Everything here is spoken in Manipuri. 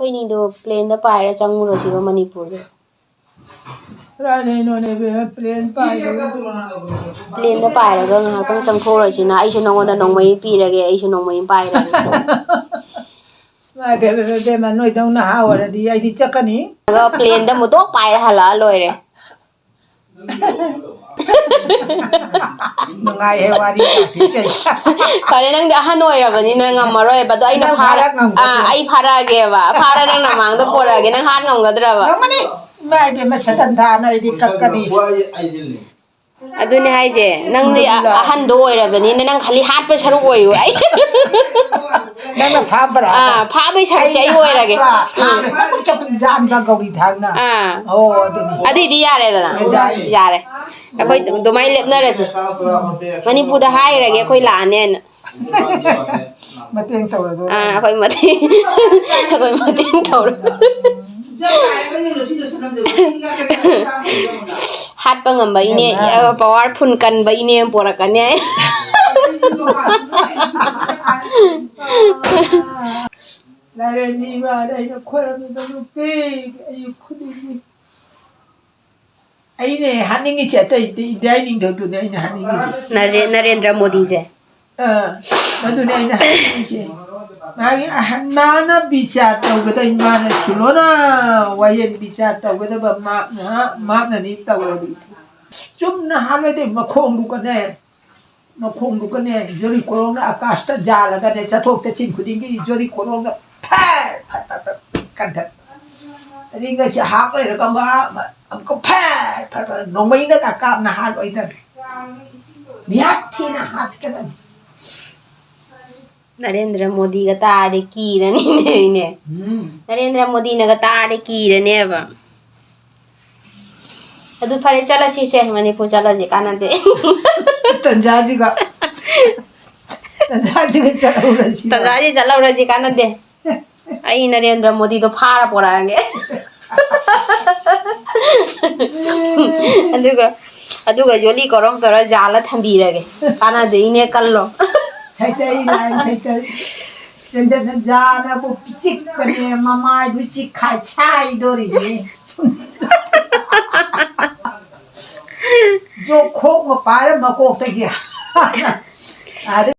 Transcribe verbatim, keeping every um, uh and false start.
ꯑꯩꯈꯣꯏꯅꯤꯗꯣ ꯄ꯭ꯂꯦꯟꯗ ꯄꯥꯏꯔ ꯆꯪꯉꯨꯔꯁꯤꯔꯣ ꯃꯅꯤꯄꯨꯔꯗ? ꯀꯗꯥꯏꯗꯩꯅꯣꯅꯦ ꯏꯕꯦꯝꯃ, ꯄ꯭ꯂꯦꯟ ꯄꯥꯏꯔꯒ? ꯄ꯭ꯂꯦꯟꯗ ꯄꯥꯏꯔꯒ ꯉꯥꯏꯍꯥꯛꯇꯪ ꯆꯪꯊꯣꯛꯎꯔꯁꯤꯅ, ꯑꯩꯁꯨ ꯅꯉꯣꯟꯗ ꯅꯣꯡꯃꯩ ꯄꯤꯔꯒꯦ, ꯑꯩꯁꯨ ꯅꯣꯡꯃꯩ ꯑꯃ ꯄꯥꯏꯔꯒꯦ꯫ ꯏꯃꯥ ꯏꯕꯦꯝꯃ, ꯏꯕꯦꯝꯃ, ꯅꯣꯏꯗꯧ ꯅꯍꯥ ꯑꯣꯏꯔꯗꯤ ꯑꯩꯗꯤ ꯆꯠꯀꯅꯤ꯫ ꯑꯗꯨꯒ ꯄ꯭ꯂꯦꯟꯗ ꯑꯃꯨꯛ ꯇꯣꯛ ꯄꯥꯏꯔ ꯍꯜꯂꯛꯑ ꯂꯣꯏꯔꯦ꯫ ꯅꯨꯡꯉꯥꯏꯍꯦ ꯋꯥꯔꯤ ꯄꯥꯔꯇꯤꯁꯦ꯫ ꯐꯔꯦ, ꯅꯪꯗꯤ ꯑꯍꯟ ꯑꯣꯏꯔꯕꯅꯤꯅ ꯉꯝꯃꯔꯣꯏꯕ꯫ ꯑꯗꯣ ꯑꯩꯅ ꯅꯪ ꯐꯥꯔ- ꯐꯥꯔꯛ ꯉꯝꯒꯗ꯭ꯔꯣ? ꯑꯥ, ꯑꯩ ꯐꯥꯔꯛꯑꯒꯦꯕ꯫ ꯐꯥꯔ ꯅꯪ ꯅꯃꯥꯡꯗ ꯄꯣꯔꯛꯑꯒꯦ꯫ ꯅꯪ ꯍꯥꯠ ꯉꯝꯒꯗ꯭ꯔꯕ? ꯉꯝꯒꯅꯤ꯫ ꯏꯃꯥ ꯏꯕꯦꯝꯃ, ꯁꯦꯇꯟ ꯊꯥꯅ ꯑꯩꯗꯤ ꯀꯛꯀꯅꯤ꯫ ꯑꯗꯨꯅꯦ ꯍꯥꯏꯁꯦ, ꯅꯪꯗꯤ ꯑ- ꯑꯍꯟꯗꯣ ꯑꯣꯏꯔꯕꯅꯤꯅ ꯅꯪ ꯈꯜꯂꯤ ꯍꯥꯠꯄ ꯁꯔꯨꯛ ꯑꯣꯏꯌꯨ꯫ ꯑꯩ ꯅꯪꯅ ꯐꯥꯕ꯭ꯔꯥ? ꯑꯥ, ꯐꯥꯕꯩ ꯁꯔꯨꯛꯁꯦ ꯑꯩ ꯑꯣꯏꯔꯒꯦ꯫ ꯐꯥꯕ, ꯆꯠꯄ ꯖꯥꯝꯗ ꯒꯧꯔꯤ ꯊꯥꯡꯅ꯫ ꯑꯥ, ꯑꯣ, ꯑꯗꯨꯅꯤ꯫ ꯑꯗꯨꯏꯗꯤ ꯌꯥꯔꯦꯗꯅ꯫ ꯌꯥꯏ꯫ ꯌꯥꯔꯦ꯫ ꯑꯩꯈꯣꯏ ꯑꯗꯨꯃꯥꯏꯅ ꯂꯦꯞꯅꯔꯁꯤ꯫ ꯃꯅꯤꯄꯨꯔꯗ ꯍꯥꯏꯔꯒꯦ ꯑꯩꯈꯣꯏ ꯂꯥꯛꯑꯅꯦꯅ꯫ ꯃꯇꯦꯡ ꯇꯧꯔꯗꯣꯏꯔꯥ? ꯑꯥ, ꯑꯩꯈꯣꯏ ꯃꯇꯦꯡ ꯑꯩꯈꯣꯏ ꯃꯇꯦꯡ ꯇꯧꯔꯣ꯫ ꯍꯥꯠꯄ ꯉꯝꯕ ꯏꯅꯦ, ꯄꯋꯥꯔꯐꯨꯜ ꯀꯟꯕ ꯏꯅꯦ ꯑꯃ ꯄꯣꯔꯛꯀꯅꯤ꯫ ꯂꯥꯏꯔꯦꯝꯕꯤ ꯏꯃꯥꯗ ꯑꯩꯅ ꯈꯣꯏꯔꯝꯃꯤꯕ ꯅꯨꯡꯇꯤꯒꯤ ꯑꯌꯨꯛ ꯈꯨꯗꯤꯡꯒꯤ꯫ ꯑꯩꯅ ꯍꯥꯠꯅꯤꯡꯉꯤꯁꯦ ꯑꯇꯩ ꯅꯠꯇꯦ, ꯏꯟꯗꯤꯌꯥꯒꯤ ꯅꯤꯡꯊꯧꯗꯨꯅꯦ ꯑꯩꯅ ꯍꯥꯠꯅꯤꯡꯉꯤꯁꯦ꯫ ꯅꯔꯦ- ꯅꯔꯦꯟꯗ꯭ꯔ ꯃꯣꯗꯤꯁꯦ꯫ ꯑꯥ, ꯃꯗꯨꯅꯦ ꯑꯩꯅ ꯍꯥꯏꯅꯤꯡꯉꯤꯁꯦ꯫ ꯃꯥꯒꯤ ꯑꯍꯟ ꯃꯥꯅ ꯕꯤꯆꯥꯔ ꯇꯧꯒꯗꯕ, ꯃꯥꯅ ꯁꯨꯂꯣꯅ ꯋꯥꯌꯦꯜ ꯕꯤꯆꯥꯔ ꯇꯧꯒꯗꯕ ꯃꯥꯞꯅ, ꯃꯥꯞꯅꯅꯤ ꯇꯧꯔꯕꯤ꯫ ꯆꯨꯝꯅ ꯍꯥꯠꯂꯗꯤ ꯃꯈꯣꯡꯗꯨꯒꯅꯦ, ꯃꯈꯣꯡꯗꯨꯒꯅꯦ, ꯖꯣꯔꯤ ꯀꯣꯔꯣꯡꯅ ꯑꯀꯥꯁꯇ ꯌꯥꯜꯂꯒꯅꯦ, ꯆꯠꯊꯣꯛ ꯆꯠꯁꯤꯟ ꯈꯨꯗꯤꯡꯒꯤ ꯖꯣꯔꯤ ꯀꯣꯔꯣꯡꯅ ꯐꯠ ꯐꯠ ꯐꯠ ꯐꯠ ꯀꯟꯊꯠ꯫ ꯑꯗꯒꯤ ꯉꯁꯤ ꯍꯥꯞ ꯂꯩꯔꯒ ꯑꯃꯨꯛ, ꯑꯃꯨꯛꯀ ꯐꯠ ꯐꯠ ꯐꯠ ꯅꯣꯡꯃꯩꯅ ꯀꯥꯞꯅ ꯍꯥꯠꯂꯣꯏꯗꯕꯅꯤ꯫ ꯃꯤꯍꯥꯠ ꯊꯤꯅ ꯍꯥꯠꯀꯗꯕꯅꯤ꯫ ꯅꯔꯦꯟꯗ꯭ꯔ ꯃꯣꯗꯤꯒ ꯇꯥꯔꯗꯤ ꯀꯤꯔꯅꯤꯅꯦ ꯏꯅꯦ꯫ ꯎꯝ꯫ ꯅꯔꯦꯟꯗ꯭ꯔ ꯃꯣꯗꯤꯅꯒ ꯇꯥꯔꯗꯤ ꯀꯤꯔꯅꯦꯕ꯫ ꯑꯗꯨ ꯐꯔꯦ, ꯆꯠꯂꯁꯤꯁꯦ, ꯃꯅꯤꯄꯨꯔ ꯆꯠꯂꯁꯤ, ꯀꯥꯟꯅꯗꯦ꯫ ꯇꯟꯖꯥꯁꯤꯒ꯫ ꯇꯟꯖꯥꯁꯤꯒ ꯆꯠꯍꯧꯔꯁꯤ꯫ ꯇꯟꯖꯥꯁꯤ ꯆꯠꯍꯧꯔꯁꯤ, ꯀꯥꯟꯅꯗꯦ꯫ ꯑꯩ ꯅꯔꯦꯟꯗ꯭ꯔ ꯃꯣꯗꯤꯗꯣ ꯐꯥꯔ ꯄꯣꯔꯛꯑꯒꯦ꯫ ꯑꯗꯨꯒ ꯑꯗꯨꯒ ꯌꯣꯂꯤ ꯀꯧꯔꯣꯡ ꯇꯧꯔ ꯌꯥꯜꯂ ꯊꯝꯕꯤꯔꯒꯦ꯫ ꯀꯥꯟꯅꯗꯦ, ꯏꯅꯦ ꯀꯜꯂꯣ꯫ ꯁꯩꯇꯩ ꯂꯥꯏ ꯁꯩꯇꯩ꯫ ꯆꯟꯗꯅꯖꯥꯅꯕꯨ ꯆꯤꯛꯄꯅꯦ, ꯃꯃꯥꯏꯗꯨ ꯆꯤꯛꯈꯥꯏ ꯁꯥꯏꯗꯣꯔꯤꯅꯦ꯫ ꯖꯣꯈꯣꯛ ꯑꯃ ꯄꯥꯏꯔ ꯃꯀꯣꯛꯇꯒꯤ꯫ ꯑꯗꯩ